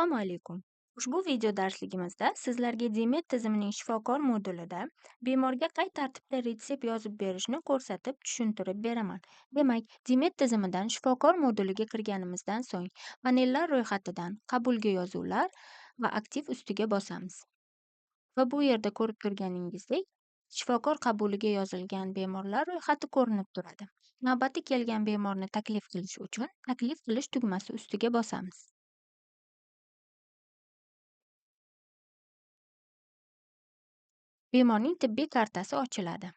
Assalomu alaykum. Ushbu video darsligimizda sizlarga DMED tizimining shifokor modulida bemorga qay tartibda retsept yozib berishni ko'rsatib, tushuntirib beraman. Demak, DMED tizimidan shifokor moduliga kirganimizdan so'ng panellar ro'yxatidan qabulga yozuvlar va aktiv ustiga bosamiz. Va bu yerda ko'rib turganingizdek, shifokor qabuliga yozilgan bemorlar ro'yxati ko'rinib turadi. Navbati kelgan bemorni taklif qilish uchun taklif qilish tugmasi ustiga bosamiz. Bemorning tibbiy kartasi ochiladi.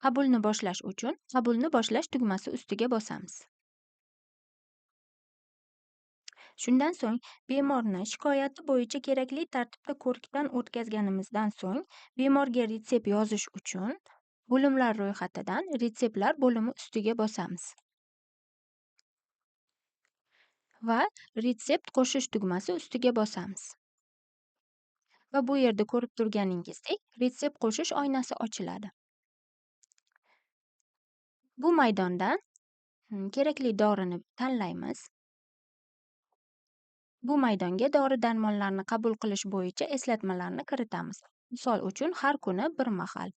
Qabulni boshlash uchun qabulni boshlash tugmasi ustiga bosamiz. Shundan so'ng bemorni shikoyati bo'yicha kerakli tartibda ko'rikdan o'tkazganimizdan so'ng bemorga retsept yozish uchun bo'limlar ro'yxatidan retseptlar bo'limi ustiga bosamiz. Va retsept qo'shish tugmasi ustiga bosamiz. Va bu yerda ko'rib turganingizdek, retsept qo'shish oynasi ochiladi. Bu maydondan kerakli dorini tanlaymiz. Bu maydonga dori-darmonlarni qabul qilish bo'yicha eslatmalarni kiritamiz. Misol uchun, har kuni bir mahal.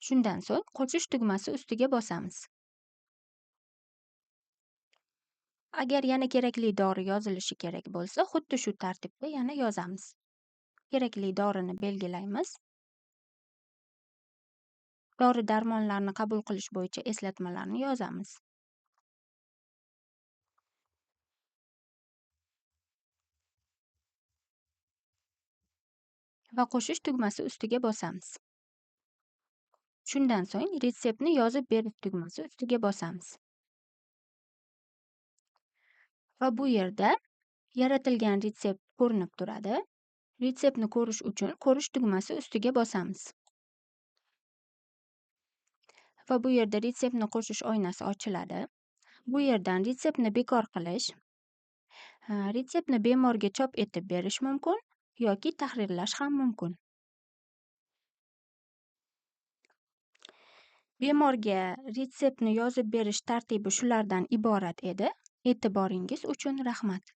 Shundan so'ng qo'shish tugmasi ustiga bosamiz. Agar yana kerakli dori yozilishi kerak bo'lsa, xuddi shu tartibda yana yozamiz. Kerakli dorini belgilaymiz. Dori-darmonlarni qabul qilish bo'yicha eslatmalarni yozamiz. Va qo'shish tugmasi ustiga bosamiz. Shundan so'ng retseptni yozib berish tugmasi ustiga bosamiz. Va bu yerda yaratilgan retsept ko'rinib turadi. Retseptni ko'rish uchun ko'rish tugmasi ustiga bosamiz. Va bu yerda retseptni qo'shish oynasi ochiladi. Bu yerdan retseptni bekor qilish, retseptni bemorga chop etib berish mumkin yoki tahrirlash ham mumkin. Bemorga retseptni yozib berish tartibi shulardan iborat edi. E'tiboringiz uchun rahmat.